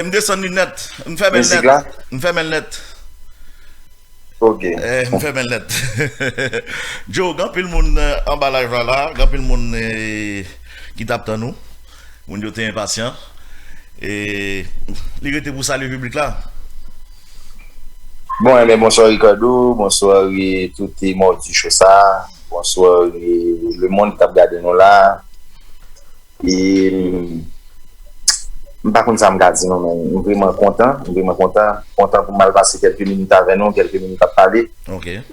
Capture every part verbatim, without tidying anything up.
M desann li nèt. M fèmen l nèt. M fèmen l nèt. Ok. Eh, m fèmen l nèt. Joe, gen anpil moun eh, anba live la la, gen anpil moun eh, ki t ap tann ou. Moun yo te enpasyan. E li rete pou salye piblik la. Bon, enben, bonswa Ricardo, bonswa e tout e mòdi cho sa, bonswa e lemonn k ap gade nou la. E m pa konn sa m ka di non, men m vrèman kontan, m vrèman kontan, kontan pou m al pase kèlke minit avè nou, kèlke minit ap pale.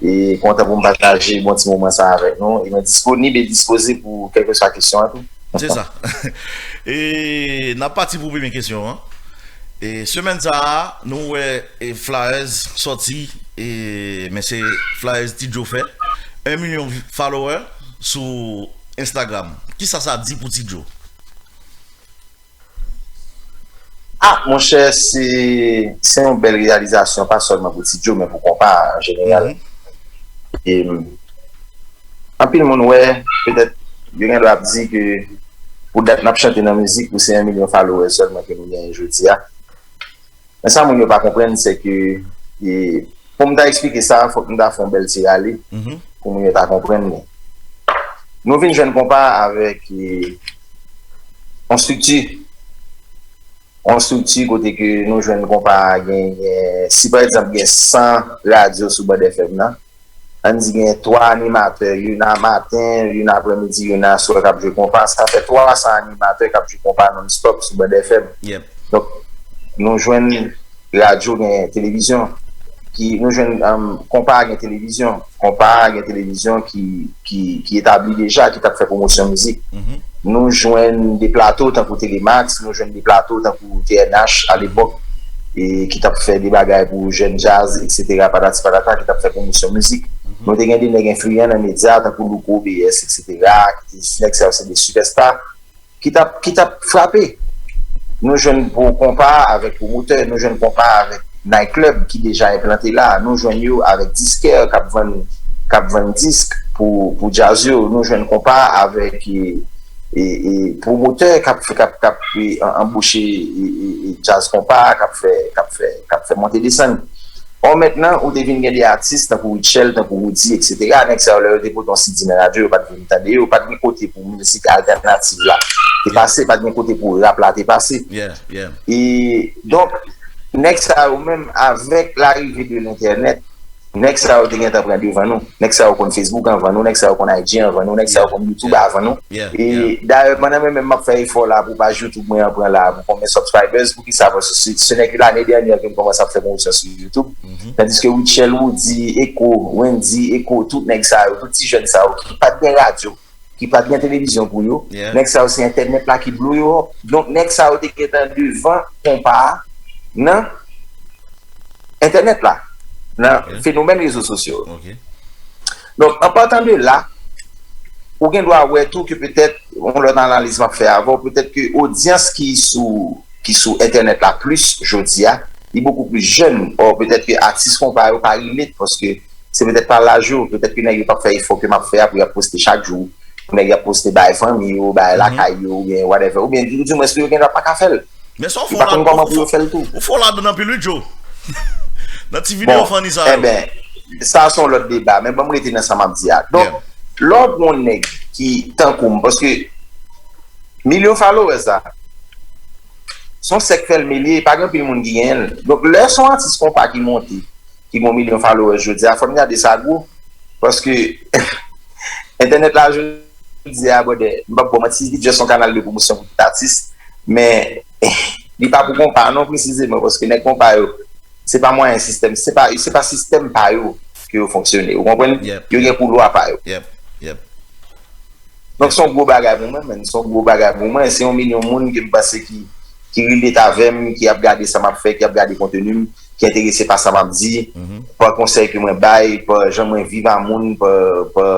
E kontan pou m pataje bon ti moman sa avèk nou. E mwen disponib e dispoze pou kèlkeswa kesyon an tou. Se sa. E n ap pati pou premye kesyon an. E semèn sa a, nou wè e flyers sòti, e men se flyers Ti Joe fè. En milyon follower sou Instagram. Kisa sa di pou Ti Joe? Ah, monchè, se se yon bèl reyalizasyon, pa sèlman pou Ti Joe, men pou konpa an jeneral. E anpil moun wè, petèt, yo gen dwa ap di ke pou dat n ap chante nan mizik, pou se en milyon followers sèlman ke nou genyen jodi a. Men sa moun yo pa konprann, se ke e, pou m ta eksplike sa, fòk m ta fè yon bèl ti rale pou moun yo ta konprann li. Nou vin jwenn konpa avèk e, yon estrikti. Yon estrikti kote ke nou jwenn konpa a genyen, si pa egzanp gen san radyo sou band F M nan, ann di gen twa animatè, youn a maten, youn aprèmidi, youn aswè k ap jwe konpa. Sa fè twa san animatè k ap jwe konpa non-stop sou band F M. Donk, nou jwenn radyo, gen televizyon, ki nou jwenn um, konpa gen televizyon, konpa gen televizyon ki, ki, ki etabli deja, ki t ap fè pwomosyon mizik. Nou jwenn de plato tankou Telemax, nou jwenn de plato tankou T N H alepòk, e ki t ap fè de bagay pou jèn djaz, et cetera, patati patata, ki t ap fè pwomosyon mizik. Nou te gen de nèg enfliyan nan medya, tankou Louko, B S, et cetera, ki te nèg sa yo se de sipèsta ki t ap ki t ap frape. Nou jwenn pou konpa avèk pwomotè, nou jwenn konpa avèk night club ki deja enplante la, nou jwenn yo avèk diskè k ap vann k ap vann disk pou pou djaz yo, nou jwenn konpa avèk e, e, e pwomotè k ap k ap k ap e, an- anboche e, e, e djaz konpa k ap fè k ap fè k ap fè monte desann. Or mentnan ou te vin gen de atis tankou Rutshelle, tankou Roody, et cetera. Nèg sa yo lè yo te pote yon C D nan radyo, yo pa t vin tande yo, pa t gen kote pou mizik altènativ la te pase, pa t gen kote pou rap la te pase. E donk, nèg sa yo menm avèk larive de lentènèt, nèg sa yo te gentan pran devan nou. Nèg sa yo konn Facebook anvan nou, nèg sa yo konn I G anvan nou, nèg sa yo konn YouTube anvan nou. E dayè pandan mwen menm m ap fè efò la pou paj YouTube mwen an pran la pou konbyen subscribers, poukisa? Paske se se nèg lane dènyè ke m kòmanse ap fè pwomosyon sou YouTube. Tandiske Rutshelle, Roody, Echo, Wendy, Echo, tout nèg sa yo, tout ti jèn sa yo ki pa t gen radyo, ki pa t gen televizyon pou yo, nèg sa yo se entènèt la ki blow yo up. Donk nèg sa yo te gentan devan konpa a nan entènèt la, nan fenomèn rezo sosyo yo. Donk, an patan de la, ou gen dwa wè tou ke petèt, yon lòt analiz m ap fè avè w, petèt ke odyans ki sou ki sou entènèt la plis jodi a, li bokou plis jèn. Or, petèt ke atis konpa yo pa relate paske se petèt pa laj yo, petèt ke nèg yo p ap fè efò ke m ap fè a pou y ap poste chak jou, pou nèg y ap poste bay fanmi yo, bay lakay yo, oubyen whatever, oubyen di- dimwens pou yo gen dwa pa ka fè l. Men sa w fè w ladan, ou fè w ladan anpil wi Joe. Nan ti videyo funny sa yo. Enben, sa se yon lòt deba, men ban m rete nan sa m ap di a. Donk, lè w gen yon nèg ki tankou m, paske milyon followers la, se yon sèk fè l milye, pa gen anpil moun ki genyen l. Donk, lè se yon atis konpa ki monte, ki gen yon milyon followers jodi a, fò n gade sa gwo. Paske entènèt la jodi a, brother, m p ap ba w manti, li just yon kanal de pwomosyon pou tout atis, men li pa pou konpa non presizeman, paske nèg konpa yo, se pa mwayen sistèm, se pa, se pa sistèm pa yo ke yo fonksyone, ou konprann? Yo gen koulwa pa yo. Donk se yon gwo bagay pou mwen, menn, se yon gwo bagay pou mwen. Se yon milyon moun ke m panse ki, ki relate avè m, ki ap gade sa m ap fè, ki ap gade konteni m, ki enterese pa sa m ap di, pa konsèy ke mwen bay, pa jan mwen viv a moun, pa, pa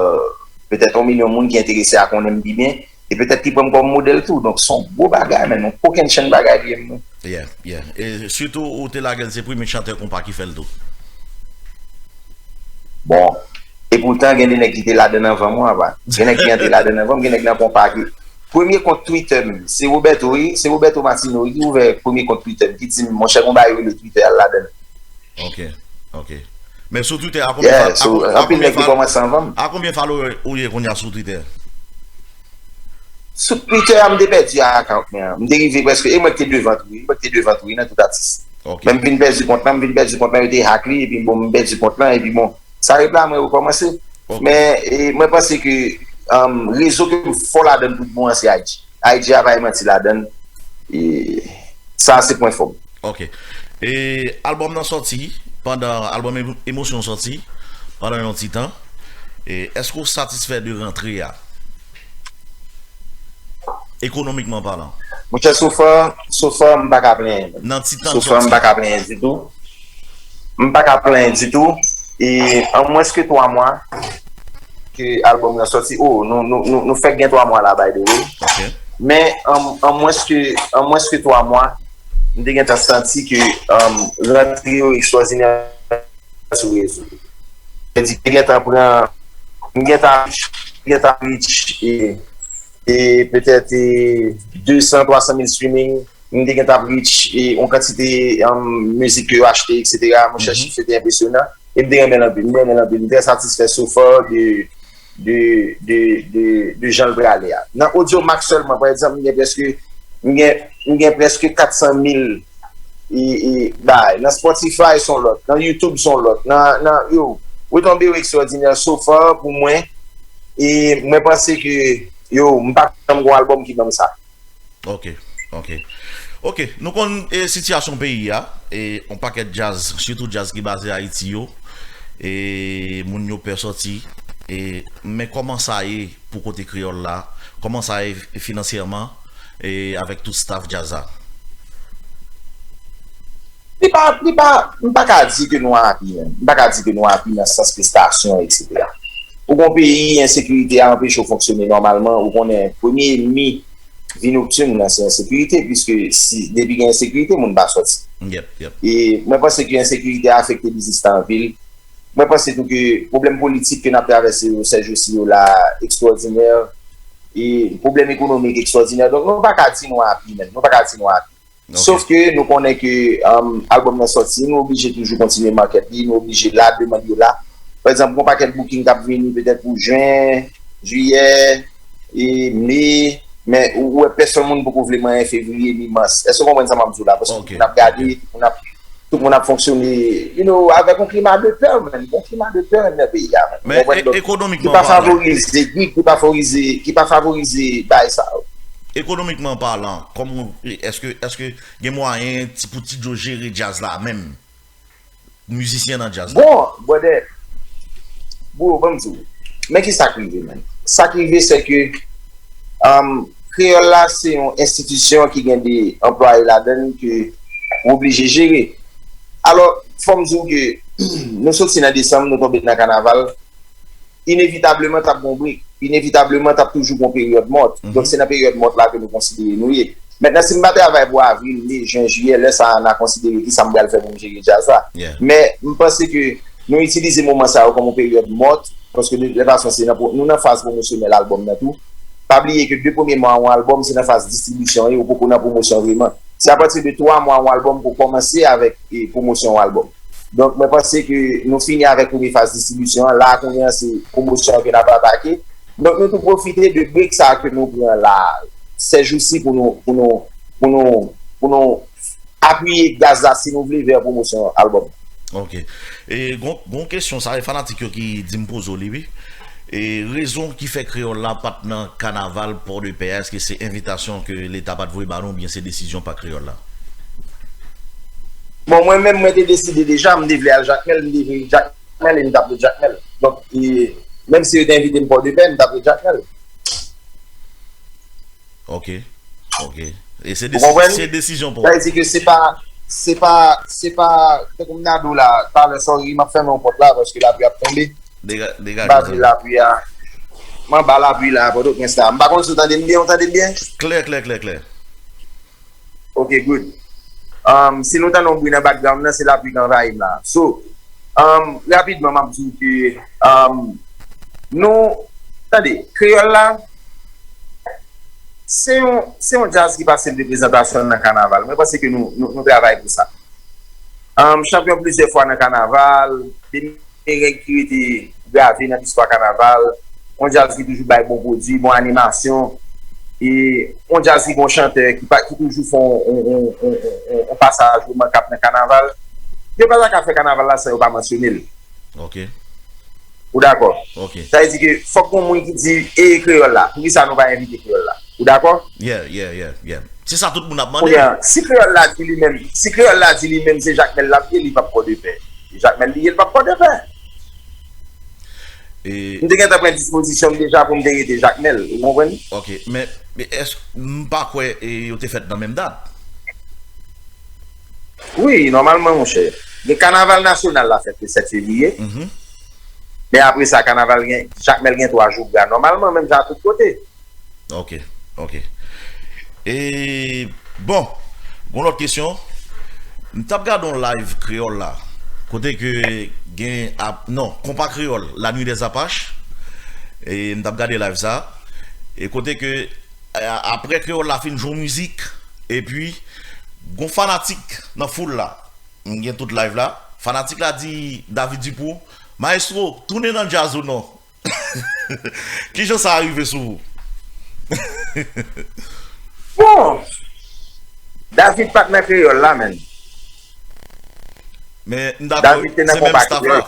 petèt yon milyon moun ki enterese a konnen m pi byen, e petèt ki pran m kòm modèl tou. Donk se yon gwo bagay, menn, yon kokennchenn bagay li ye, menn. Yeah, yeah. E sitou ou te lage l, se premye chantè konpa ki fè l tou. Bon, epoutan gen de nèg ki te ladann anvan mwen, apa. Gen nèg ki antre ladann anvan m, gen nèg nan konpa ki premye kont Twitter m, se Roberto, wi, se Roberto Martino, wi, ki ouvè premye kont Twitter m, ki di m, monchè, gon bagay yo rele Twitter, al ladan l. Ok, ok. Men sou Twitter, a konbyen Yeah, so, anpil nèg te kòmanse anvan m. A konbyen follower ou ye kounye a sou Twitter? Sou Twitter a, m te pèdi account mwen an. M te rive prèske, e mwen ki te devan tou, wi, mwen ki te devan tou, wi, nan tout atis. Ok. Men m vin pèdi kont lan, m vin pèdi kont lan, yo te hack li, epi bon, m pèdi kont lan, epi bon, sa ret la, mwen rekòmanse. Ok. Men, e, mwen panse ke um, rezo ke m fò ladan tout bon an se I G. I G a pa gen manti ladan. E, sa se pwen fò m. Ok. E albòm nan sòti pandan, albòm Emosyon sòti pandan yon ti tan. E èske w satisfè de rantre a? Ekonomikman palan. Monchè, so far, so far, m pa ka plenyen. Nan ti tan So far, m pa ka plenyen ditou. M pa ka plenyen ditou. E an mwens ke twa mwa ke albòm nan sòti, oh, nou, nou, nou, nou fèk gen twa mwa la, by the way. Ok. Men an, an mwens ke, an mwens ke twa mwa, m te gentan santi ke um, rantre yo ekstwòdinè sou rezo. Sa di, te gentan pran, m gentan, gentan reach e, e petèt e, de san, twa san mil streaming, m te gentan reach e, yon kantite um, mizik ke yo achte, et cetera. Monchè, chif yo te enpresyonan. E m te renmen l anpil, m renmen l anpil. M trè satisfè so far de, de, de, de, de jan l prale a. Nan Audiomack sèlman, pa egzanp, m gen prèske, m gen, m gen prèske kat san mil e, e, bay. Nan Spotify, son lòt. Nan YouTube, son lòt. Nan, nan, yo, retonbe yo ekstwòdinè so far pou mwen. E mwen panse ke, yo, m pa janm gon albòm ki ban m sa. Ok, ok. Ok, nou konn e, sitiyasyon peyi a, e yon pakèt djaz, sitou djaz ki baze Ayiti yo, e moun yo pè sòti, e men kòman sa ye pou kote kreyòl la, kòman sa ye finansyèman, e avèk tout staff djaz la? Li pa, li pa, m pa ka di ke nou api, men. M pa ka di ke nou api nan sans prestasyon, et cetera. Ou gon peyi, ensekirite a anpeche w fonksyone nòmalman, ou konnen premye enmi vi noktin nan se ensekirite, piske si, depi gen ensekirite, moun pa sòti. Yep, yep. E mwen panse ke ensekirite a afekte biznis la anpil. Mwen panse tou ke pwoblèm politik ke n ap travèse yo sèjousi yo la ekstwòdinè. E pwoblèm ekonomik ekstwòdinè. Donk nou pa ka di nou api, men. Nou pa ka di nou api. Ok. Sof ke nou konnen ke um, albòm nan sòti, nou oblije toujou kontinye market li, nou oblije la, demann yo la. Pa egzanp, gon pakèt booking k ap vini petèt pou jen, jiyè, e me, men ou wè pèsonn moun poko vle manyen fevriye ni mas. Èske w konprann sa m ap di w la? Paske Ok, moun ap gade, ok. moun ap, tout moun ap fonksyone, you know, avèk yon klima de pè, man. Yon klima de pè nan peyi a, man. Men Ou konprann? e- Donk, ekonomikman ki pa palan. favorize gig, ki pa favorize, ki pa favorize bay sa yo. Ekonomikman palan, kòman, èske, èske gen mwayen ti pou Ti Djo jere djaz la menm? Mizisyen nan djaz la. Bon, brother, bro, ban m di w. Men ki sa k rive, man. Sa k rive, se ke um, kreyòl la, se yon enstitisyon ki gen de anplwaye ladan l ke w oblije jere. Alò, fò m di w ke nou soti nan desanm, nou tonbe nan kanaval, inevitableman t ap gon break. Inevitableman t ap toujou gon peryòd mòt. Donk se nan peryòd mòt la ke nou konsidere nou ye. Mentnan, si m pa travay pou avril, me, jen, jiyè, lè sa a n a konsidere kisa m pral fè pou m jere djaz la. Men m panse ke nou itilize moman sa yo kòm yon peryòd mòt, paske de lè fason se nan, nou nan faz pwomosyonèl albòm nan tou. Pa bliye ke de premye mwa yon albòm se nan faz distribisyon e ou poko nan pwomosyon vreman. Se apati de twa mwa yon albòm pou kòmanse avèk e, pwomosyon yon albòm. Donk mwen panse ke nou fini avèk premye faz distribisyon an. La kounye an se pwomosyon an ke n ap atake. Donk nou tou pwofite de break sa a ke nou pran la sèjousi pou nou pou nou pou nou pou nou apiye gaz la si nou vle vè pwomosyon albòm. Ok. E gon, gon kesyon, sa e fanatik yo ki di m poze w li wi. E rezon ki fè kreyòl la pa t nan kanaval Pòdepè a, èske se envitasyon ke leta pa t voye ba nou oubyen se desizyon pa kreyòl la? Bon, mwen menm, mwen te deside deja, m te vle al Jakmèl, m te vle Jakmèl e m t ap ret Jakmèl. Donk, e, menm si yo te envite m Pòdepè, m t ap ret Jakmèl. Ok, ok. E se Ou konprann? Se desizyon pa w. Sa vle di ke se pa, se pa, se pa, tankou m ta di w la, talè, sorry, m ap fèmen yon pòt la paske lapli ap tonbe. Dega, dega. M pa vle lapli a. M anba lapli la, Pòtoprens la. M pa konn si w tande m byen, ou tande m byen? Klè, klè, klè, klè. Ok, good. Um, si nou tande yon bri nan background nan, se lapli k anvayi m la. So, um, rapidman, m ap di w ke um, nou, tande, kreyòl la, se yon, se yon djaz ki pase l de prezantasyon nan kanaval. Mwen panse ke nou, nou, nou travay pou sa. Um, chanpyon plizyè fwa nan kanaval, de mereng ki rete grave nan listwa kanaval, yon djaz ki toujou bay bon pwodui, bon animasyon, e yon djaz ki gon chantè ki, pa, ki toujou fè yon, yon, yon, yon, yon, yon pasaj remakab nan kanaval. Yo pa ta ka fè kanaval la san yo pa mansyone l. Ok. Ou dakò? Ok. Sa vle di ke fòk gon moun ki di, e kreyòl la, poukisa nou pa envite kreyòl la? Ou dakò? Yeah, yeah, yeah, yeah. Se sa tout moun ap Kounye mande. A, si kreyòl la di li menm, si kreyòl la di li menm se Jakmèl l ap ye, li p ap kò de pè. Jakmèl li ye, li p ap kò de pè. E, M te gentan pran dispozisyon m deja pou m te rete Jakmèl, ou konprann? ok, men, men èske, m pa kwè e, yo te fèt nan menm dat. Wi, nòmalman, monchè. Gen kanaval nasyonal la fèt le sèt fevriye. Mhm. Men apre sa, kanaval gen, Jakmèl gen twa jou gra. Nòmalman, menm jan tout kote. Ok, ok. E, bon, gon lòt kesyon. M t ap gade yon live kreyòl la. Kote ke gen, ap, non, konpa kreyòl, La Nuit des Apaches. E m t ap gade live sa. E kote ke, a, apre kreyòl la fin jwe mizik, epi, gon fanatik nan foul la. M gen tout live la. Fanatik la di David Dupou, Maestro, tounen nan djaz ou non? Kijan sa rive sou ou? Bon, David pa t nan kreyòl la, menm. Men m dakò, se menm staff la.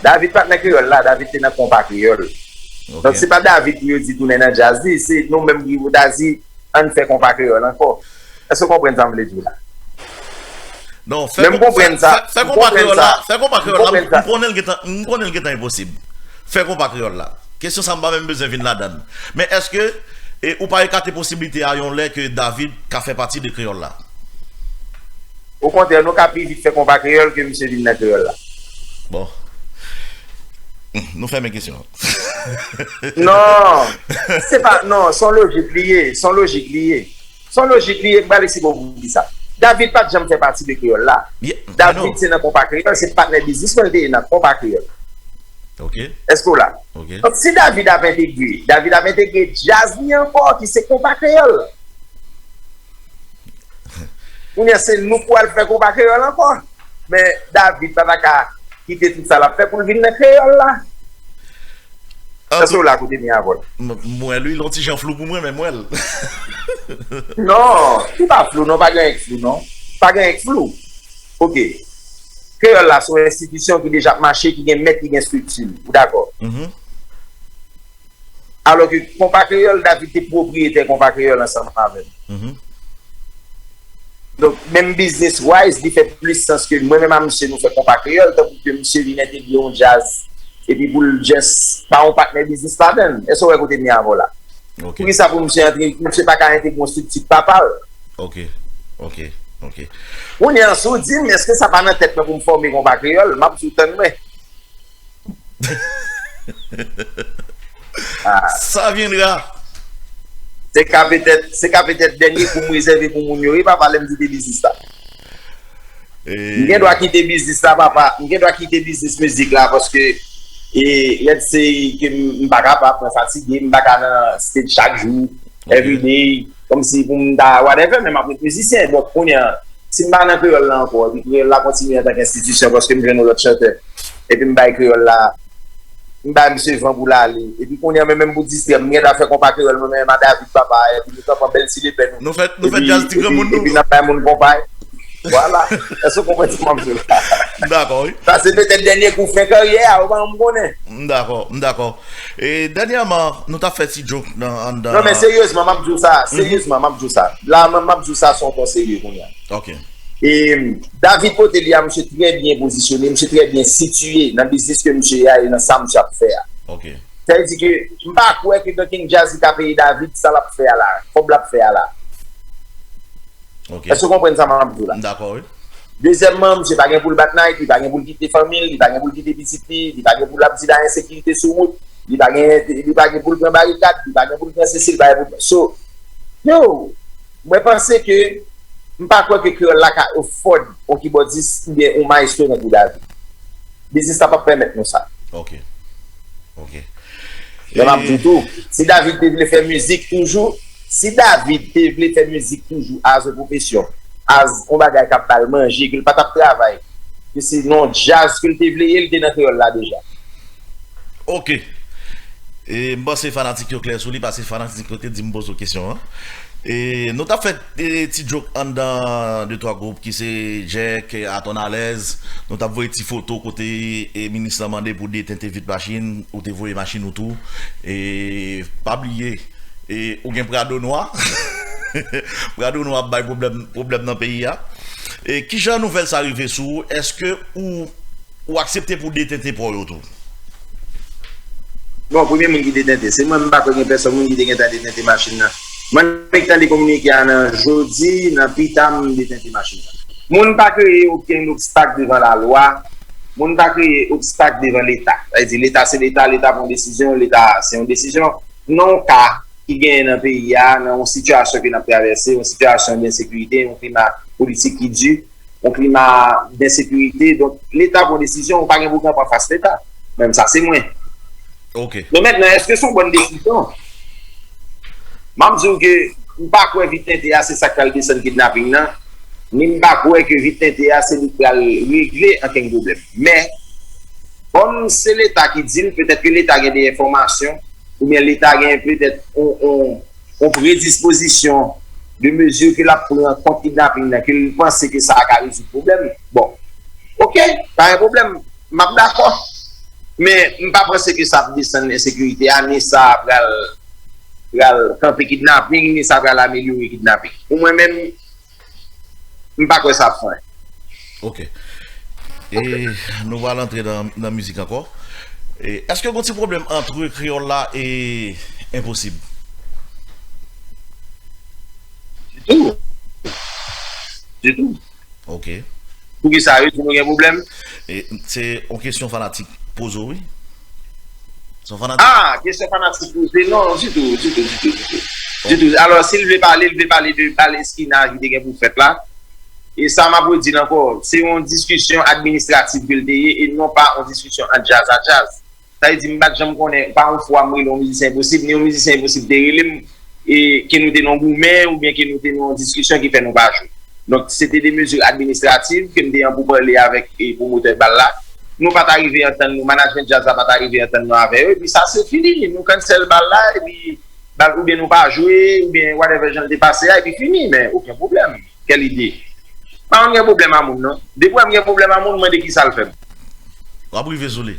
David pa t nan kreyòl la, David te nan konpa kreyòl. Ok. Donk se pa David pou yo di tounen nan djaz li, se nou menm ki pou ta di ann fè konpa kreyòl ankò. Èske w konprann sa m vle di w la? Non, fè, fè, fè konpa kreyòl la, fè konpa kreyòl la, m konnen l gentan, m konnen l gentan enposib. Fè konpa kreyòl la. Kesyon sa m pa menm bezwen vin ladan l. Men èske e, ou pa ekate posiblite a yon lè ke David ka fè pati de kreyòl la? Okontrè, nou ka pi vit fè konpa kreyòl ke misye vin nan kreyòl la. Bon. Nou fèmen kesyon an. Non, se pa, non, se yon lojik li ye, se yon lojik li ye. Se yon lojik li ye, m pral eksplike w poukisa pou di sa. David pa t janm fè pati de kreyòl la. David se nan konpa kreyòl, se patnè biznis mwen l te ye nan konpa kreyòl. Ok. Èske w la? Ok. Donk si David ap entegre, David ap entegre djaz li ankò ki se konpa kreyòl. Kounye a se nou k pral fè konpa kreyòl ankò. Men David pa ta ka kite tout sa l ap fè pou l vin nan kreyòl la. Èske w la kote m ye avè w? M wè l wi, l yon ti jan flou pou mwen, men m wè l. Non, li pa flou non, pa gen anyen k flou non. Pa gen anyen k flou. Ok. Kreyòl la se yon enstitisyon ki deja ap mache, ki gen mèt, ki gen estrikti. Ou dakò? Alò ke Konpa Kreyòl, David te pwopriyetè Konpa Kreyòl ansanm avè m. Donk, menm business wise, li fè plis sans ke mwen menm a misye nou fè Konpa Kreyòl, tankou ke misye vin entegre yon djaz, epi pou l just pa yon patnè biznis ladan l. Èske w wè kote m ye avè w la? Ok. Poukisa pou misye antre, misye pa ka entegre yon estrikti papa l? Ok, ok, ok. Kounye a, si w di m, èske sa pa nan tèt mwen pou m fòme Konpa Kreyòl? M ap di w tann mwen. Ça viendra. Se ka petèt, se ka petèt dènye kou m rezève pou moun yo, wi, papa, lè m kite biznis la. M gen dwa kite biznis la, papa. M gen dwa kite biznis mizik la, paske, e, let's say ke m, m pa kapab, mwen fatige, m pa ka nan stage chak jou, everyday, kòmsi pou m ta whatever, men m ap ret mizisyen. Donk, kounye a, si m pa nan kreyòl la ankò, epi kreyòl la kontinye antanke enstitisyon, paske m jwenn yon lòt chantè, epi m bay kreyòl la, m bay misye van pou l ale. Epi kounye a, men menm pou distrè m, m gen dwa fè konpa kreyòl mwen menm a David papa, epi nou t ap pran bèl ti lepè nou. Nou fè, nou fè djaz ti granmoun nou. Epi n ap bay moun konpa. Vwala. Èske w konprann sa m ap di w la? M dakò, wi. Sa se petèt dènye kou fen karyè a, ou pa janm konnen. M dakò, m dakò. E dènyèman, nou t ap fè ti joke nan anndan. Non, men seryezman, m ap di w sa. Seryezman, m ap di w sa. La, m ap di w sa sou yon ton serye kounye a. Ok. E David kote li a, misye trè byen pozisyone, misye trè byen sitiye nan biznis ke misye ye a e nan sa misye ap fè a. Ok. Sa vle di ke m pa kwè ke nan King Jazz li ka peye David sa l ap fè a la, kòb l ap fè a la. Ok. Èske w konprann sa m ap di w la? M dakò, wi. Dezyèmman, misye pa gen pou l bat Nike, li pa gen pou l kite fanmi l, li pa gen pou l kite pitit li, li pa gen pou l ap di la ensekirite sou wout, li pa gen, li pa gen pou l pran barikad, li pa gen pou l pran sesi, li pa gen pou l pran. So, yo, mwen panse ke, m pa kwè ke kreyòl la ka afford yon kibòdis oubyen yon maestro tankou David. Biznis la p ap pèmèt nou sa. Ok. Ok. Men m ap di w tou, si David te vle fè mizik toujou, si David te vle fè mizik toujou as a profession, as yon bagay k ap ba l manje, ke l pa t ap travay, ke se nan djaz ke l te vle ye, l te nan kreyòl la deja. Ok. E m panse fanatik yo klè sou li, paske fanatik yo te di m poze w kesyon an. E nou t ap fè e, ti joke anndan de twa gwoup ki se Jack, Aton Alèz. Nou t ap voye ti foto kote e, minis lan mande pou detente vit machin, ou te voye machin ou tou. E pa bliye, e ou gen Prado nwa. Prado nwa ap bay pwoblèm pwoblèm nan peyi a. E kijan nouvèl sa rive sou ou? Èske ou ou aksepte pou detente pa w yo tou? Bon, premye moun ki detente, se mwen, m pa kwè gen pèsòn moun ki te gentan detente machin nan. Mwen menm k tande kominike a nan jodi, nan pita m detente machin nan. Moun pa kreye okenn obstak devan lalwa, moun pa kreye obstak devan Leta. Sa vle di, Leta se Leta, Leta pran desizyon, Leta se yon desizyon. Nan yon ka ki genyen nan peyi a, nan yon sitiyasyon ke n ap travèse, yon sitiyasyon d ensekirite, yon klima politik ki di, yon klima d ensekirite. Donk, Leta pran desizyon, ou pa gen pou kanpe anfas Leta. Menm sa, se mwen. Ok. Men mentnan, èske se yon bòn desizyon? M ap di w ke m pa kwè vit tente a se sa k pral desann kidnaping nan, ni m pa kwè ke vit tente a se li k pral regle ankenn pwoblèm. Men, kòm se Leta ki di l, petèt ke Leta gen de enfòmasyon, oubyen Leta gen petèt yon, yon, yon predispozisyon de mezi ke l ap pran kont kidnaping nan, ke l panse ke sa a ka rezoud pwoblèm. Bon, ok, pa gen pwoblèm, m ap dakò. Men m pa panse ke sa ap desann ensekirite a, ni sa pral pral kanpe kidnaping, ni sa pral amelyore kidnaping. Pou mwen menm, m pa kwè sa ap fè anyen. Ok. E nou pral antre nan, nan mizik ankò. E, èske gon ti pwoblèm ant kreyòl la e Enposib? Ditou. Ditou. Ok. Poukisa yo di nou gen pwoblèm? E, se yon kesyon fanatik poze w, wi. Se yon fanatik. Ah, kesyon fanatik poze, non, ditou, ditou, ditou, ditou. Ditou. Alò, si l vle pale, l vle pale de bal eskina ki te gen pou fèt la. E sa m ap redi l ankò, se yon diskisyon administratif ke l te ye e non pa yon diskisyon ant djaz a djaz. Sa vle di, m pa t janm konnen, pa yon fwa m rele yon mizisyen Enposib, ni yon mizisyen Enposib te rele m, e ke nou te nan yon goumen, oubyen ke nou te nan yon diskisyon ki fè nou pa jwe. Donk, se te de mezi administrativ ke m te an pou pale avèk e pwomotè bal la. Nou pa t arive antann nou, management djaz la pa t arive antann nou avè yo, epi sa se fini. Nou cancel bal la, epi bal, oubyen nou pa jwe, oubyen whatever jan l te pase a, epi fini, men okenn pwoblèm. Kèl ide? Pa konn gen pwoblèm a moun, non. Depi w wè m gen pwoblèm a moun, mande kisa l fè m. W ap rive sou li.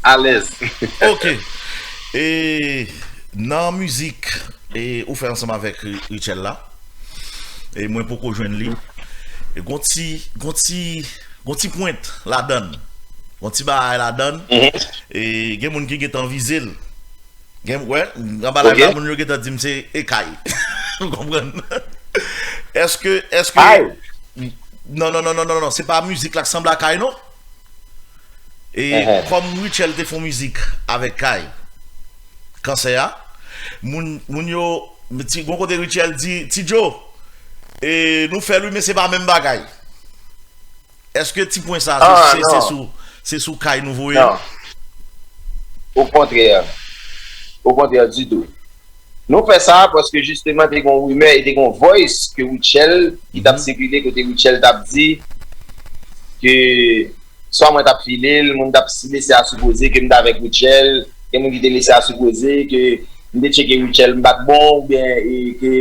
Alèz. Ok. E nan mizik e ou fè ansanm avèk Ri- Richel la, e mwen poko jwenn li. E gon ti, gon ti, gon ti pwent ladann. Gon ti bagay ladann. E gen moun ki gentan vize l. Gen, wè, anba live la, moun yo gentan di m se e kay. Ou konprann? Èske, èske... Ay! Non, non, non, non, non, non, se pa mizik la k sanble a kay, non. E kòm Richel te fè yon mizik avèk kay, kansè a, moun, moun yo, ti, gon kote Richel di, Ti Joe, e nou fè l wi, men se pa menm bagay. Èske ti pwen sa, se, Ah, se, se non. sou, se sou kay nou voye? Non. Okontrè. Okontrè ditou. Nou fè sa paske jisteman te gen yon rimè e te gen yon voice ke Richel ki t ap sikile kote Richel t ap di ke swa mwen t ap file l, moun t ap lese a sipoze ke m t avèk Richel, gen moun ki te lese a sipoze ke m te tcheke Richel m pa t bon oubyen e ke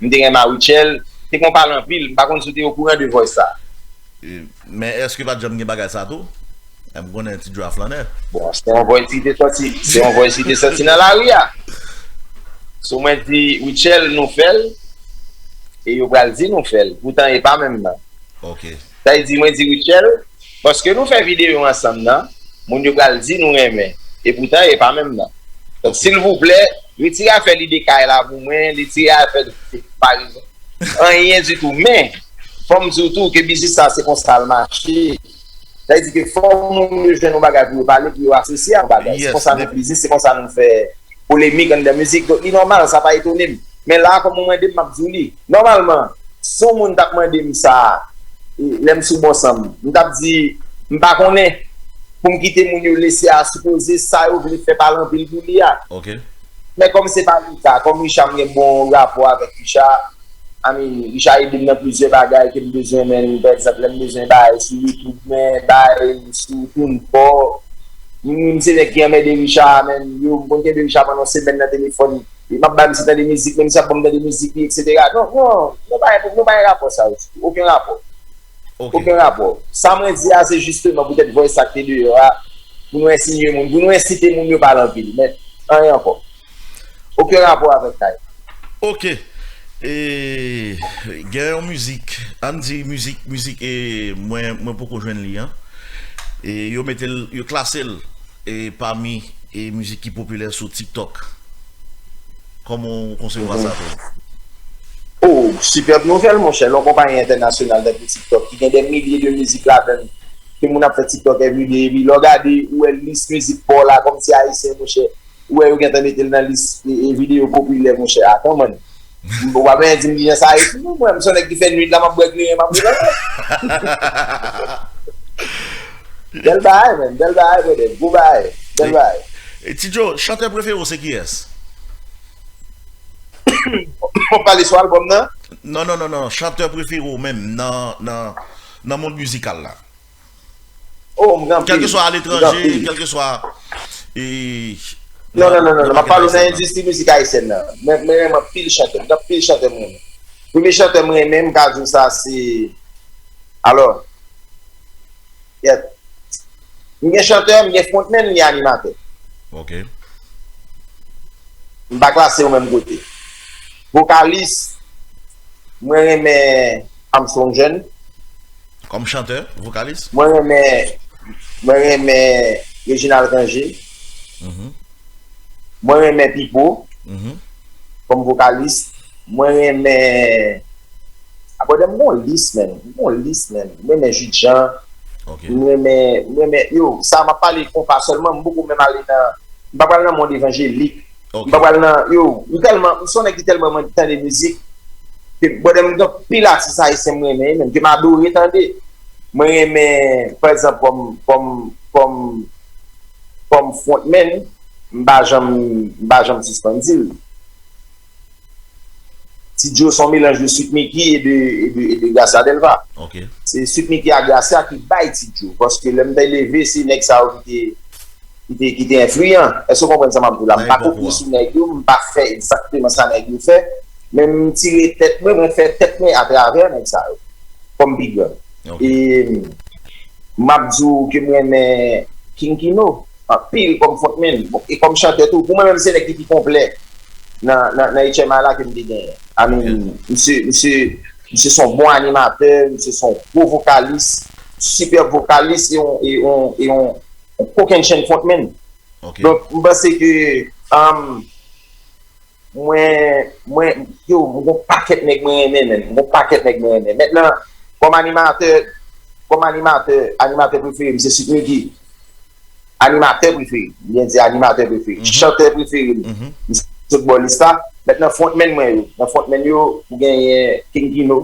m te renmen a Richel. Te gen yon pale anpil, m pa konn si w te okouran de voice sa. E, men èske pa t janm gen bagay sa tou? M konnen Ti Joe a flannè. Bon, se yon voice ki te sòti, se yon voice ki te sòti nan lari a. Si mwen di Richel nou fè l, e yo pral di nou fè l. Poutan e pa menm nan. Ok. Sa vle di mwen di Richel, paske nou fè videyo ansanm nan, moun yo pral di nou renmen. E poutan e pa menm nan. Donk, silvouplè, retire afè lide kay la pou mwen, retire afè de konparezon. Anyen ditou. Men, fò m di w tou ke biznis sa se konsa l mache. Sa vle di ke fò moun yo jwenn yon bagay pou yo pale, pou yo asosye a yon bagay. Se konsa nou fè biznis, se konsa nou fè polemik anndan mizik. Donk, li nòmal, sa pa etone m. Men la, kòm ou mande m, m ap di w li. Nòmalman, si yon moun t ap mande m sa, e, lè m sou bòs an m, m t ap di, m pa konnen. pou m kite moun yo lese a sipoze sa yo vle fè pale anpil pou li a. Men kòm se pa le ka, kòm Richard m gen bon rapò avèk Richard, I mean, Richard ede m nan plizyè bagay ke m bezwen, men pa egzanp, lè m bezwen bagay sou YouTube, men bagay sou TuneCore, m, m se nèg ki anmède Richard, men yo, m konn kenbe Richard pandan yon semèn nan telefòn, m ap ba misye tande mizik, men misye ap ban m tande mizik li, etsetera. Non, non, nou pa gen, nou pa gen rapò sa yo ditou, okenn rapò. Okenn rapò. Sa mwen di a, se jisteman poutèt voice sa k te deyò a, pou nou ensinye moun, pou nou ensite moun yo pale anpil, men anyen ankò. Okenn rapò avèk Kay. Ok. E, gen yon mizik, ann di mizik, mizik, e, mwen, mwen poko jwenn li an. E, yo mete l, yo klase l, e, pami, e, mizik ki popilè sou TikTok. Kòman w konsevwa sa tou? Oh, sipèb nouvèl, monchè. Lè yon konpayi entènasyonal tankou TikTok, ki gen dè milye de mizik ladan l, ke moun ap fè TikTok everyday, epi lè w gade, ou wè lis mizik pa w la, kòmsi ayisyen, monchè, ou wè yo gentan mete l nan lis, e, e, videyo popilè, monchè. Atann, man. Ou pa bezwen di m kijan sa ye. Non, mwen, m se yon nèg ki fè nwit la, m ap bwè kleren, m ap bwè kleren. Bèl bagay, man. Bèl bagay, brother. Gwo bagay. Bèl bagay. E, Ti Joe, chantè prefere w se kiyès? W ap pale sou albòm nan? Non, non, non, non. Chantè prefere w menm nan, nan, nan mond mizikal la. Oh, m gen anpil. Kèlkeswa aletranje, kèlkeswa, e, non, non, non, non, non. M ap pale w nan endistri mizik ayisyèn nan. Mwen, mwen renmen anpil chantè. M gen anpil chantè mwen renmen. Premye chantè mwen renmen, m ka di w sa, se, alò, yeah. M gen chantè, m gen frontman, m gen animatè. Ok. M pa klase yo menm kote. Vokalis, mwen renmen Armstrong Jeune. Kòm chantè, vokalis? Mwen renmen, mwen renmen Reginald Cangé. Mhm. Mwen renmen Pipo, mhm, kòm vokalis. Mwen renmen, abòde m gon lis, menm. M gon lis, menm. Mwen renmen Jude Jean. Ok. Mwen renmen, mwen renmen, yo, sa m ap pale konpa sèlman, m poko menm ale nan, m pa pral nan mond evanjelik. Ok. M pa pral nan, yo, m tèlman, m se yon nèg ki tèlman mwen tande mizik, ke, brother, m gen anpil atis ayisyen m renmen, menm ke m adore tande. Mwen renmen, pa egzanp, kòm, kòm, kòm, kòm frontman, m pa janm, m pa janm sispann di l. Ti Joe se yon melanj de Sweet Micky e de, e de, e de Gracia Delva. Ok. Se Sweet Micky ak Gracia ki bay Ti Joe. Paske lè m te leve, se nèg sa yo ki te, ki te, ki te enfliyan. Èske w konprann sa m ap di w la? M pa kopye sou nèg yo, m pa fè egzakteman sa nèg yo fè. Men m tire tèt mwen, mwen fè tèt mwen atravè nèg sa yo. Kòm big up. Ok. E m ap di w ke m renmen King Kino anpil kòm frontman. Bon, e kòm chantè tou. Pou mwen menm, se nèg ki pi konplè nan, nan, nan H M I la ke m te genyen. I mean, misye, misye, misye se yon bon animatè, misye se yon gwo vokalis, sipèb vokalis, e yon, e yon, e yon, yon kokennchenn frontman. Ok. Donk, m panse ke, um, mwen, mwen, yo, m gon pakèt nèg mwen renmen, menm. M gon pakèt nèg mwen renmen. Mentnan, kòm animatè, kòm animatè, animatè prefere m, se Sweet Micky. Animatè prefere m, m byen di animatè prefere m. Mhm. Chantè prefere m, mhm, m sot bò lis la. Mentnan, frontman mwen yo. Nan frontman yo, ou genyen King Kino,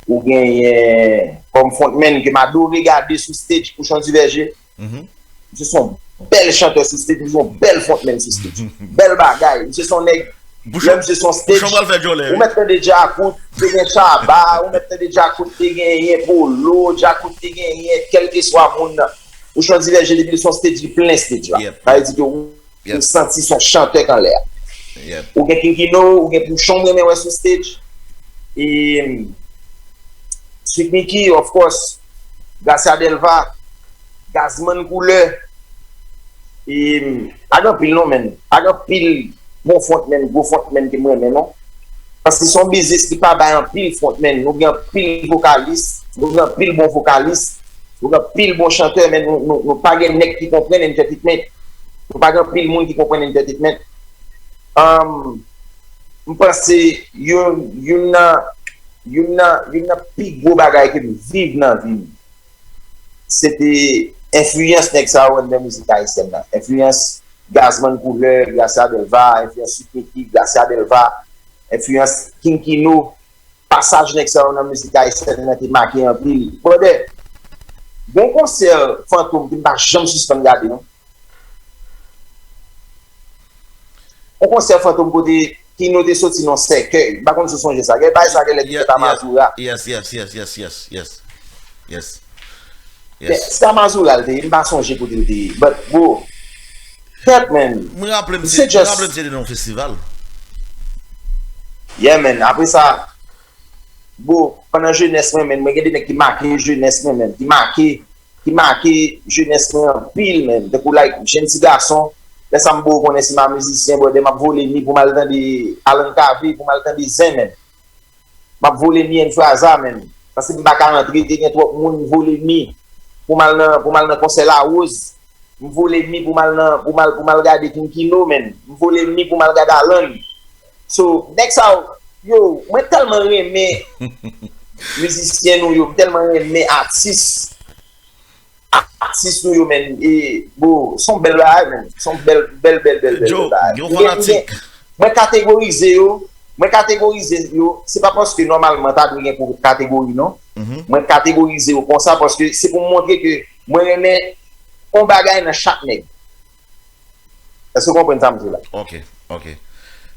ou genyen kòm frontman ke m adore gade sou stage, Pouchon Divèje. Mhm. Misye se yon bèl chantè sou stage, misye se yon bèl frontman sou stage. Bèl bagay. Misye se yon nèg, lè misye se yon stage, ou mèt tande Djakout, te gen Shabba, ou mèt tande Djakout, te genyen Polo, Djakout, te genyen kèlkeswa moun nan. Pouchon Divèje, depi l se yon stage, li plen stage la. Sa vle di ke ou, ou santi se yon chantè k anlè a. Ou gen King Kino, ou gen Pouchon, m renmen wè sou stage. E, Sweet Micky, of course. Gracia Delva, Gazman Koulè. E, pa gen anpil non, menm. Pa gen anpil bon frontman, gwo frontman ke m renmen, non. Paske se yon biznis ki pa bay anpil frontman. Nou gen anpil vokalis, nou gen anpil bon vokalis, nou gen anpil bon chantè, men nou, nou, nou pa gen nèg ki konprann entertainment. Nou pa gen anpil moun ki konprann entertainment. Ahn, m panse youn, youn nan, youn nan, youn nan pi gwo bagay ke m viv nan vi m, se te enfliyans nèg sa yo anndan mizik ayisyèn nan. Enfliyans Gazman Koulè, Gracia Delva, enfliyans Sweet Micky, Gracia Delva, enfliyans King Kino. Pasaj nèg sa yo nan mizik ayisyèn nan te make anpil. Brother, Gon konsè Fantom ke m pa janm sispann gade, non. Yon konsè Fantom kote Kino te soti nan sèkèy. M pa konn si w sonje sa. Gen bagay sa genlè te fèt a Mazora. Yes, yes, yes, yes, yes, yes. Yes. Yes. Se a Mazora l te ye, m pa sonje kote l te ye. But, bro, kèt, man. Mwen raple m se mwen raple m se te nan yon festival. Yeah, man. Apre sa, bro, pandan jenès mwen, man, mwen gen de nèg ki make jenès mwen, man. Ki make ki make jenès mwen anpil, menm. Tankou, like, jenn ti gason, lè sa m ba w konnen si m a mizisyen, brother, m ap vole ni pou m al tande Alan Cavé, pou m al tande zen, menm. M ap vole ni N Fraza, menm. Paske m pa ka antre, te gen twòp moun, m vole ni pou m al nan, pou m al nan konsè Larose. M vole ni pou m al nan, pou m al, pou m al gade King Kino, menm. M vole ni pou m al gade Alan. So, nèg sa yo, yo, mwen tèlman renmen mizisyen nou yo, m tèlman renmen atis. Atis nou yo, menm, e, bro, se yon bèl bagay, menm. Se yon bèl, bèl, bèl, bèl, bèl, bèl bagay. Yo fanatik. Mwen kategorize yo, mwen kategorize yo, se pa paske nòmalman ta dwe gen pou kategori, non. Mwen kategorize yo konsa paske se pou m montre ke mwen renmen yon bagay nan chak nèg. Èske w konprann sa m di la? Ok, ok.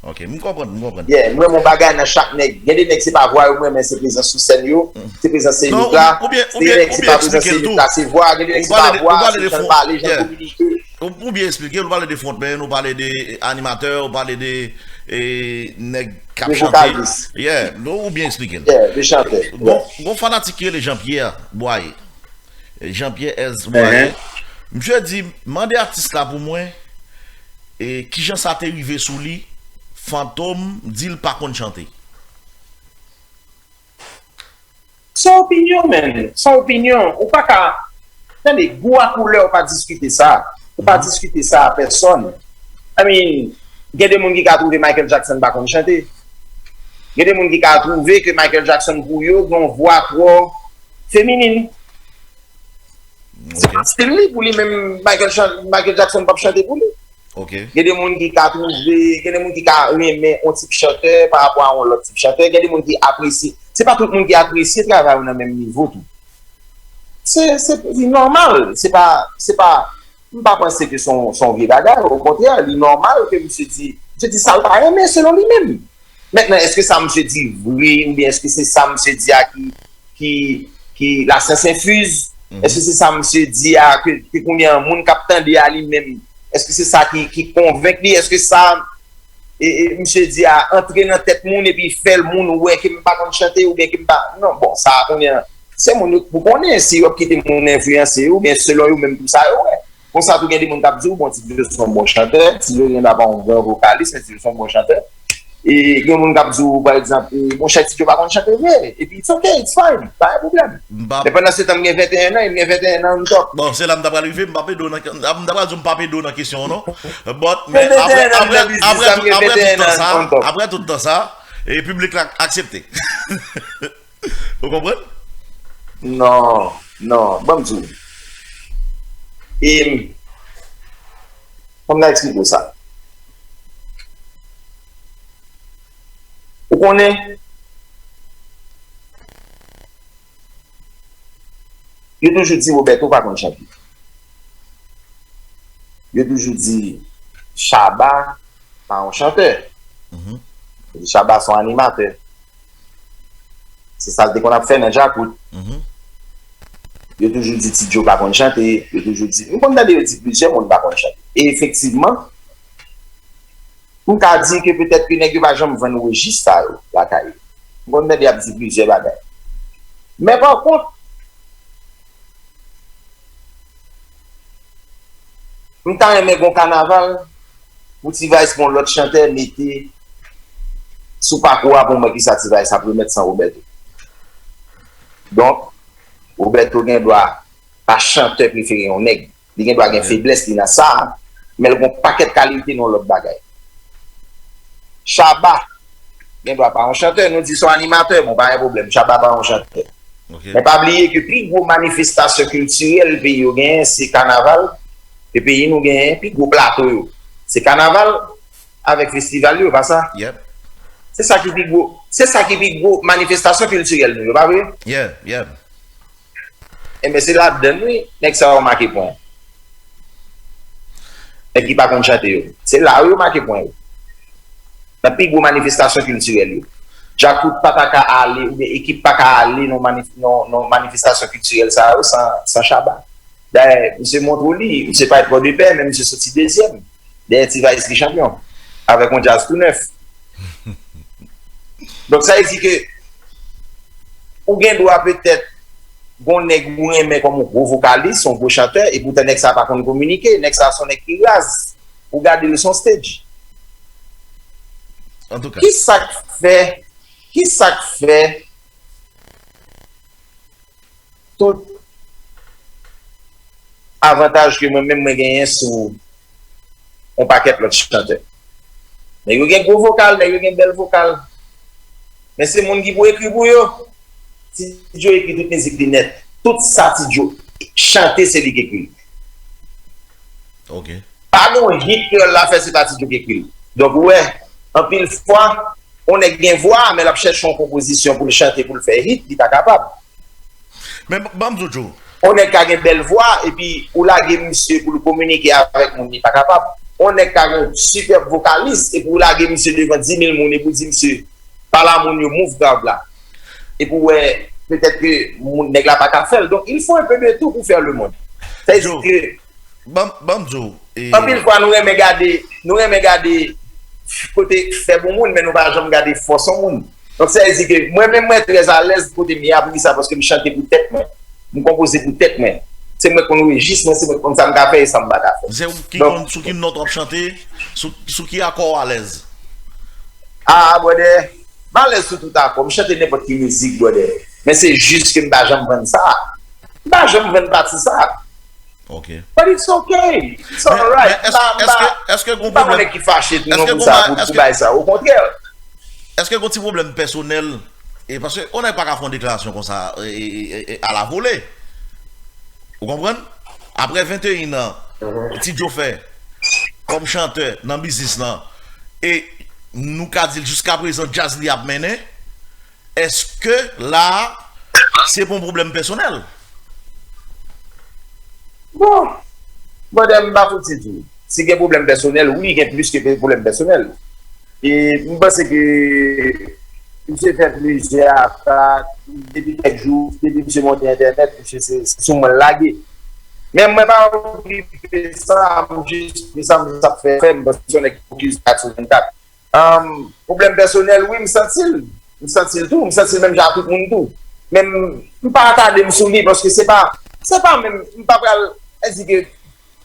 Ok, m konprann, m konprann. Yeah, m renmen yon bagay nan chak nèg. Gen de nèg se pa vwa yo m renmen, se prezans sou sèn yo, se prezans se lit la. Gen de nèg se pa prezans se lit la, se vwa, gen de nèg se pa vwa, se jan l pale, jan l kominike. Ou byen eksplike l, ou pale de frontman, ou pale de animatè, ou pale de nèg k ap chante. Yeah, ou byen eksplike l. Yeah, de chantè. Gon fanatik ki rele Jean Pierre Boyer. Jean Pierre S. Moyen. Misye di, mande atis la pou mwen, e kijan sa te rive sou li, Fantom di l pa konn chante. Se opinyon, man. Se opinyon. Ou pa ka. Tande, gou a koulè, ou pa diskite sa. Ou pa diskite sa a pèsòn. I mean, gen de moun ki ka twouve Michael Jackson pa konn chante. Gen de moun ki ka twouve ke Michael Jackson pou yo gen yon vwa twò feminin. Se pa stil li pou li menm Michael, Michael Jackson p ap chante pou li. Gen de moun ki ka twouve, gen de moun ki ka renmen yon tip chantè pa rapò a yon lòt tip chantè, gen de moun ki apresye. Se pa tout moun ki apresye travay ou nan menm nivo tou. Se se li nòmal, se pa se pa m pa panse ke se yon se yon vye bagay, okontrè, li nòmal ke misye di misye di sa l pa renmen selon li menm. Mentnan, èske sa misye di vre oubyen èske se sa misye di a ki ki ki lasyans enfiz? Èske se sa misye di a ke ke kounye a moun k ap tande a li menm, èske se sa ki ki konvenk li? Èske sa e, e, misye di a antre nan tèt moun epi fè l moun wè ke m pa konn chante oubyen ke m pa non, bon, sa a kounye a se moun yo k pou konnen si yo ap kite moun enfliyanse yo oubyen selon yo menm pou sa yo wè. Konsa tou gen de moun k ap di w bon Ti Djo se yon bon chantè, Ti Djo gen dwa pa yon bon vokalis men Ti Djo se yon bon chantè. E gen moun k ap di w pa egzanp monchè Ti Djo pa konn chante vre epi it's ok, it's fine, pa gen pwoblèm. Men pandan se tan m gen venteyen an e m gen venteyen an on top. Bon, se la m ta pral rive, m p ap ede w nan m ta pral di w m p ap ede w nan kesyon an non. But men apre apre apre tout tan sa, apre tout tan sa, e piblik la aksepte. Ou konprann? Non, non, ban m di w. E, ban m ka eksplike w sa. Ou konnen, yo toujou di Roberto pa konn chante. Yo toujou di Shabba pa yon chantè. Yo di Shabba se yon animatè. Se sa l te konn ap fè nan Djakout. Yo toujou di Ti Djo pa konn chante, yo toujou di. M konn tande yo di plizyè moun pa konn chante. E efektivman, m ka di ke petèt ke nèg yo pa janm vann rejis sa yo lakay yo. M konn tande y ap di plizyè bagay. Men pa kont, m ta renmen gon kanaval pou T-Vice gon lòt chantè mete sou pakou a pou m wè kisa T-Vice ap remèt san Roberto. Donk, Roberto gen dwa pa chantè prefere yon nèg. Li gen dwa gen feblès li nan sa, men l gon pakèt kalite nan lòt bagay. Shabba gen dwa pa yon chantè, nou di se yon animatè, bon pa gen pwoblèm, Shabba pa yon chantè. Men pa bliye ke pi gwo manifestasyon kiltirèl peyi yo genyen se kanaval, ke peyi nou genyen, pi gwo plato yo se kanaval avèk festival yo, pa sa? Se sa ki pi gwo, se sa ki pi gwo manifestasyon kiltirèl nou yo, pa vre? Yeah, yeah. Enben, se ladann wi, nèg sa yo make pwen. Nèg ki pa konn chante yo. Se la yo make pwen yo. Nan pi gwo manifestasyon kiltirèl yo. Djakout pa ta ka ale, oubyen ekip pa ka ale nan manif, nan, nan manifestasyon kiltirèl sa yo san, san Shabba. Dayè, misye montre w li, misye parèt bò de pè, men misye soti dezyèm. Dèyè T-Vice ki chanpyon. Avèk yon djaz tou nèf. Donk, sa vle di ke ou gen dwa petèt gon nèg ou renmen kòm yon gwo vokalis, yon gwo chantè, epoutan nèg sa pa konn kominike, nèg sa se yon nèg ki raz. Ou gade l sou stage. Antouka. Ki sa k fè, ki sa k fè tout avantaj ke mwen menm mwen genyen sou yon pakèt lòt chantè. Nèg yo gen gwo vokal, nèg yo gen bèl vokal. Men se moun ki pou ekri pou yo. Ti Djo ekri tout mizik li nèt. Tout sa Ti Djo chante se li ki ekri. Ok. Pa gen yon hit kreyòl la fè se pa Ti Djo ki ekri l. Donk ou wè, anpil fwa, yon nèg gen vwa, men l ap chèche yon konpozisyon pou l chante, pou l fè hit, li pa kapab. Men ban m di w, Djo. Yon nèg ka gen bèl vwa, epi ou lage misye pou l kominike avèk moun, li pa kapab. Yon nèg ka gen yon sipèb vokalis, epi ou lage misye devan dis mil moun, epi ou di misye, pale a moun yo, move crowd la. Epi ou wè, petèt ke moun, nèg la pa ka fè l. Donk, il faut un peu de tout pour faire le monde. Sa vle di ke Ban ban m di w. e, Anpil fwa nou renmen gade, nou renmen gade kote fèb yon moun, men nou pa janm gade fòs yon moun. Donk sa vle di ke mwen menm mwen trè alèz kote m ye a, poukisa? Paske m chante pou tèt mwen. M konpoze pou tèt mwen. Se mwen k konn rejis mwen, se mwen k konn sa m ka fè e sa m pa ka fè. Se ou ki konn sou ki nòt w ap chante, sou, sou ki akò w alèz. Ah, brother, m alèz sou tout akò. M chante nenpòt ki mizik, brother. Men se jis ke m pa janm vann sa. M pa janm vann pati sa. Ok. But it's okay. It's Men alright. men èske èske èske gon M pa pwoblèm konnen ki fache èske non gon sa ba- pou pou èske bay sa. Okontrè. Èske gon ti pwoblèm pèsonèl? E paske on nèg pa ka fè yon deklarasyon konsa e, e, e, e, a la vole. Ou konprann? Apre venteyen an, Ti Djo fè kòm chantè nan biznis lan, e nou ka di l jiska prezan djaz li ap mennen, èske la a se pou yon pwoblèm pèsonèl? Bon, brother, m pa fouti di w. Si gen pwoblèm pèsonèl, wi, gen plis ke pwoblèm pèsonèl. E m panse ke misye fè plizyè atak depi kèk jou, depi misye monte entènèt, misye se se sou mwen l lage. Men mwen pa okipe sa, m jis fè sa m jis ap fè, fè m, paske se yon nèg ki fokis kat sou vennkat. Ahn, pwoblèm pèsonèl, wi, m santi l. M santi l tou, m santi l menm jan ak tout moun tou. Men m, m pa atade m sou li, paske se pa, se pa menm, m pa pral, sa vle di ke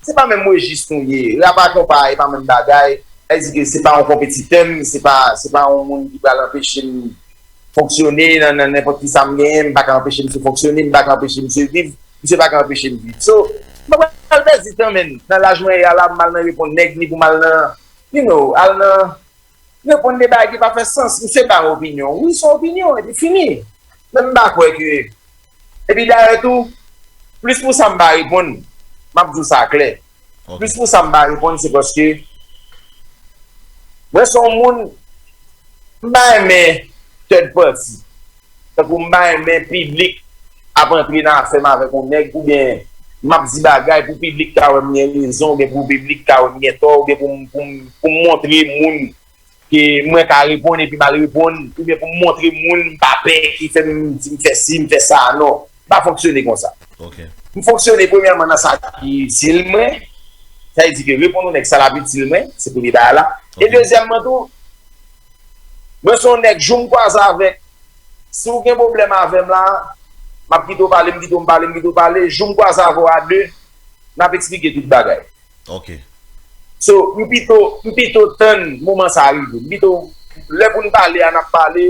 se pa menm rejis nou ye. Rap ak konpa, e pa menm bagay. Sa vle di ke se pa yon konpetitè m, se pa, se pa yon moun ki pral anpeche m fonksyone nan, nan nenpòt ki sa m genyen, m pa ka anpeche misye fonksyone, m pa ka anpeche misye viv, misye pa ka anpeche m viv. So, m pa pral pèdi tan, menn. Nan laj mwen ye a la, m al nan reponn nèg ni pou m al nan, you know, al nan reponn de bagay ki pa fè sans. Misye ba opinyon. Wi, se yon opinyon, epi fini. Men m pa kwè ke. Epi dayè tou, plis pou sa m pa reponn, m ap di w sa klè. Plis pou sa m pa reponn, se paske mwen se yon moun, m pa renmen third party. Tankou m pa renmen piblik ap antre nan afè m avèk yon nèg, oubyen m ap di bagay pou piblik ka wè m gen rezon, oubyen pou piblik ka wè m gen tò, oubyen pou m, pou m, pou m montre moun ke mwen ka reponn epi m al reponn, oubyen pou m montre moun m pa pè ki fè m di m fè si, m fè sa, non. M pa fonksyone konsa. Ok. M fonksyone premyèman nan sa ki itil mwen, sa vle di ke reponn yon nèg sa l ap itil mwen, se premye bagay la. E Ok. Dezyèmman tou, mwen se yon nèg, jou m kwaze avèk, si w gen pwoblèm avè m la, m ap kite w pale, m kite w pale, m kite w pale, jou m kwaze avè w a de, n ap eksplike tout bagay. Ok. So, m pito, m pito tann moman sa a rive. M pito, lè pou n pale a, n ap pale.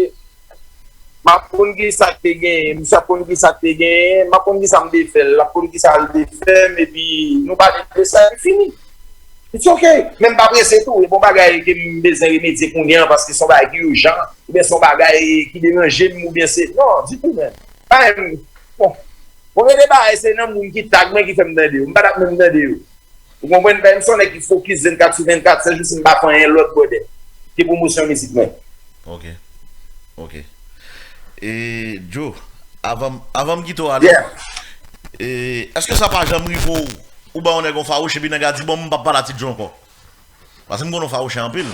M ap konn ki sa k te genyen, misye ap konn ki sa k te genyen, m ap konn ki sa m te fè l, l ap konn ki sa l te fè m, epi nou pale de sa, epi fini. It's ok. Men m pa prese tou, e pa yon bagay ke m bezwen remedye kounye an, paske se yon bagay ki ijan, oubyen se yon bagay ki deranje m, oubyen se, non, ditou menm. Pa menm, bon, bon, gen de bagay, se nan moun ki tag mwen ki fè m tande yo, m pa t ap menm tande yo. Ou konprann? Paske m se yon nèg ki fokis vennkat sou vennkat, sèl jou si m pa fè anyen lòt, brother, ke pwomosyon mizik mwen. Ok. Ok. E, Djo, avan, avan m kite w ale, Yeah. E, èske sa pa janm rive w, ou ba yon nèg yon fawouch epi nèg la di, "Bon, m p ap pale a Ti Djo ankò"? Paske m konn yon fawouch anpil.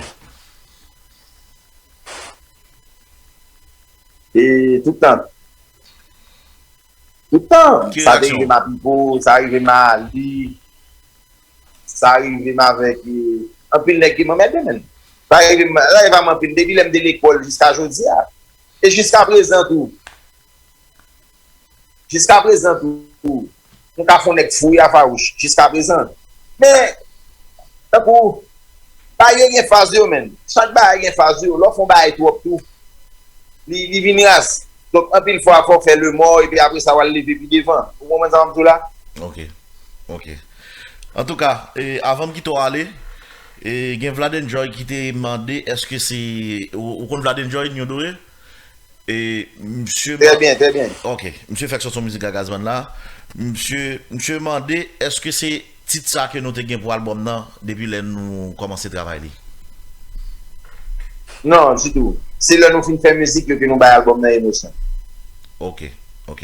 E tout tan. Tout tan. Sa te rive m a Pipo, sa rive m a Ali, sa rive m avèk anpil nèg ki m anmède, menn. Sa rive m, sa rive m anpil depi lè m te lekòl jiska jodi a. E jiska prezan tou. Jiska prezan tou, nou ka fè yon nèg fou a fawouch, jiska prezan. Men, tankou, bagay yo gen faz yo, menn. Chak bagay gen faz yo. Lè w fè yon bagay twòp tou, li, li vin raz. Donk, anpil fwa, fò w fè lemò, epi apre sa, w al leve pi devan. Ou konprann sa m ap di w la? Ok. Ok. Antouka, e, avan m kite w ale, e, gen Vlad Enjoy ki te mande, èske se, ou, ou konn Vlad Enjoy, Nyon Dore? E, misye. Trè byen, trè byen. Ok. Misye fèk sòti yon mizik a Gazman la. Misye, misye mande, èske se tit sa ke nou te gen pou albòm nan, depi lè nou kòmanse travay li? Non, ditou. Se lè nou fin fè mizik yo ke nou bay albòm nan emosyon. Ok, ok.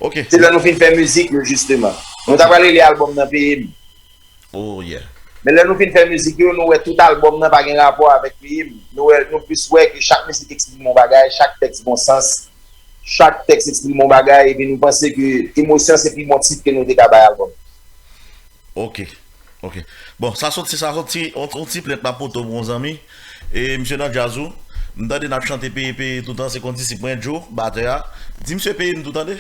Ok. Se lè nou fin fè mizik yo, jisteman. Nou ta pral rele albòm nan Peye m. Oh, yeah. Men lè nou fin fè mizik yo, nou wè tout albòm nan pa gen rapò avèk Peye m. Nou wè, nou plis wè ke chak mizik eksprime yon bagay, chak tèks gon sans, chak tèks eksprime yon bagay, epi nou panse ke emosyon se pi bon tit ke nou te ka bay albòm. Ok. Ok. Bon, sa soti, sa soti, on, on ti plent m ap pote w pou yon zanmi. E misye nan djaz ou. M tande n ap chante peye, peye toutan, se kondisip mwen, Joe, batè a. Di misye peye m tou, tande.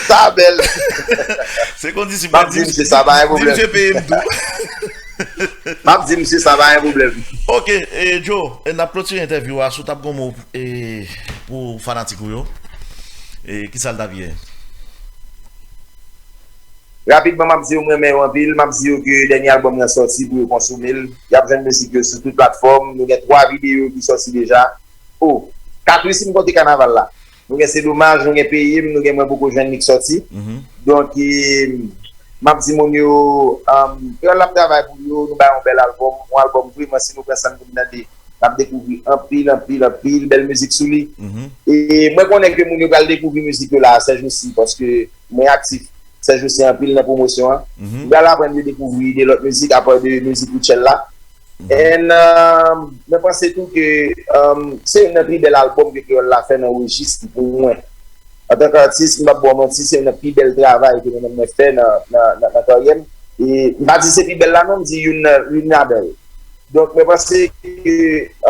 Sa bèl. Se kondisip mwen, di misye sa, pa gen pwoblèm. Di misye peye m tou. M ap di misye sa, pa gen pwoblèm. Ok, e, Joe, e, n ap klotire entèvyou a, si w t ap gon mo, e, pou fanatik ou yo, e, kisa l t ap ye? Rapidman, m ap di yo m renmen yo anpil. M ap di yo ke dènye albòm nan sòti pou yo konsome l. Y ap jwenn mizik yo sou tout platfòm. Nou gen twa videyo ki sòti deja. O, kat wi si m konte kanaval la. Nou gen Se Domaj, nou gen Peye m, nou gen Mwen Poko Jwenn li k sòti. Donk, e, m ap di moun yo, um, Kreyòl la ap travay pou yo, nou bay yon bèl albòm, yon albòm vre, men si nou pran san n pou n tande, n ap dekouvri anpil, anpil, anpil bèl mizik sou li. E mwen konnen ke moun yo pral dekouvri mizik yo la, sèjousi, paske mwen aktif sèjousi anpil nan pwomosyon an. M pral aprann yo dekouvri de lòt mizik apa de mizik Rutshelle la. And, um, mwen panse tou ke, um, se youn nan pi bèl albòm ke Kreyòl la fè nan rejis li pou mwen. Antanke atis, m p ap ba w manti, se youn nan pi bèl travay ke mwen menm mwen fè nan, nan, nan, nan karyè m. E m pa di se pi bèl la non, m di youn nan, youn nan bèl. Donk, mwen panse ke,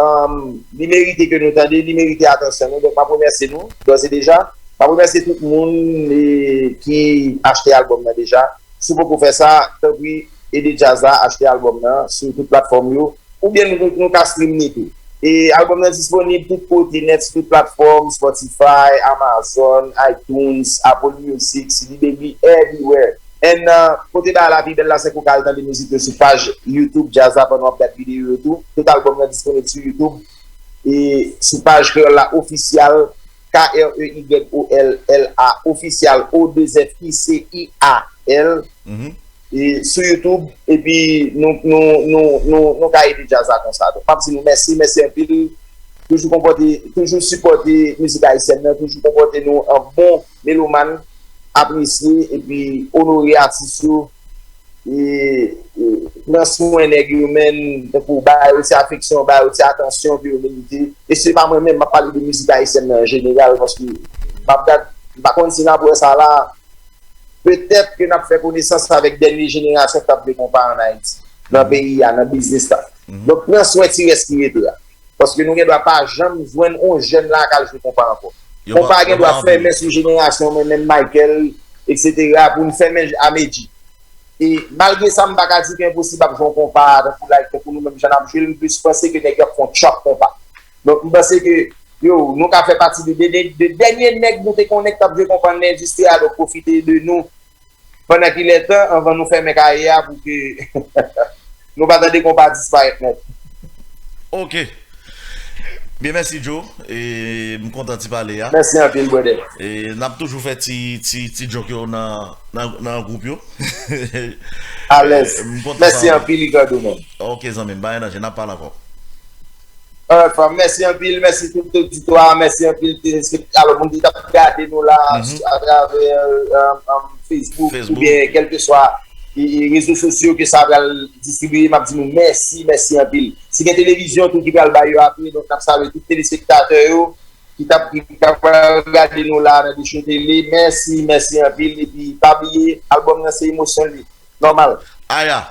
um, li merite ke nou tande, li merite atansyon nou. Donk, m ap remèsye nou, dòz e deja. M ap remèsye tout moun, e, ki achte albòm nan deja. Si w poko fè sa, tanpri, ede djaz la achte albòm nan sou tout platfòm yo. Oubyen nou, nou, nou ka stream li tou. E albòm nan disponib tout kote nèt, sou tout platfòm, Spotify, Amazon, iTunes, Apple Music, C D Baby, everywhere. And, uh, kote bagay la pi bèl la, se ke w ka al tande mizik yo sou paj YouTube djaz la pandan w ap gad videyo yo tou. Tout albòm nan disponib sou YouTube. E sou paj Kreyòl la ofisyal, K R E Y O L L A ofisyal, O deux F I C I A L. E sou YouTube, epi nou, nou, nou, nou, nou ka ede djaz la konsa. Donk, m ap di nou mèsi, mèsi anpil. Toujou konpòte, toujou sipòte mizik ayisyèn nan, toujou konpòte nou an bon melomàn, apresye epi onore atis yo. E, e, pran swen nèg yo, menn, tankou ba yo ti afeksyon, ba yo ti atansyon ke yo merite. E se pa mwen menm, m ap pale de mizik ayisyèn nan an jeneral, paske m ap gad, m pa konn si n ap wè sa la, petèt ke n ap fè konesans avèk dènye jenerasyon k t ap jwe konpa ann Ayiti, nan peyi a, nan biznis la. Donk, pran swen ti rès ki rete a. Paske nou gen dwa pa janm jwenn yon jèn la k al jwe konpa ankò. Konpa gen dwa fèmen sou jenerasyon mwen menm, Michael, etsetera, pou n fèmen a Medjy. E malgre sa, m pa ka di ke enposib ap jwe yon konpa tankou like, tankou nou menm jan n ap jwe l, m plis panse ke nèg yo ap fè yon trap konpa. Donk, m panse ke, yo, nou ka fè pati de, de, de, de dènye nèg nou te konnen k t ap jwe konpa nan endistri a, donk pwofite de nou pandan ki lè tan, anvan nou fèmen karyè a pou ke nou pa tande konpa disparèt nèt. Ok. Byen, mèsi, Joe. E, m kontan ti pale a. Mèsi anpil, brother. E, n ap toujou fè ti, ti, ti joke yo nan, nan, nan gwoup yo. Alèz. Mèsi anpil, Ricardo, menn. Ok, zanmi m, pa gen danje, n ap pale ankò. Alright, fam, mèsi anpil, mèsi tout oditwa, mèsi anpil telespektatè, alò, moun ki t ap gade nou la atravè um, um, Facebook, Facebook. Oubyen kèlkeswa e, e rezo sosyo ke sa pral distribiye, m ap di nou mèsi, mèsi anpil. Si gen televizyon tou ki pral ba yo apre, donk n ap salye tout telespektatè yo ki t ap ki t ap pral gade nou la nan Decho Tele. Mèsi, mèsi anpil. Epi pa bliye, albòm nan se emosyon li. Nòmal. Aya.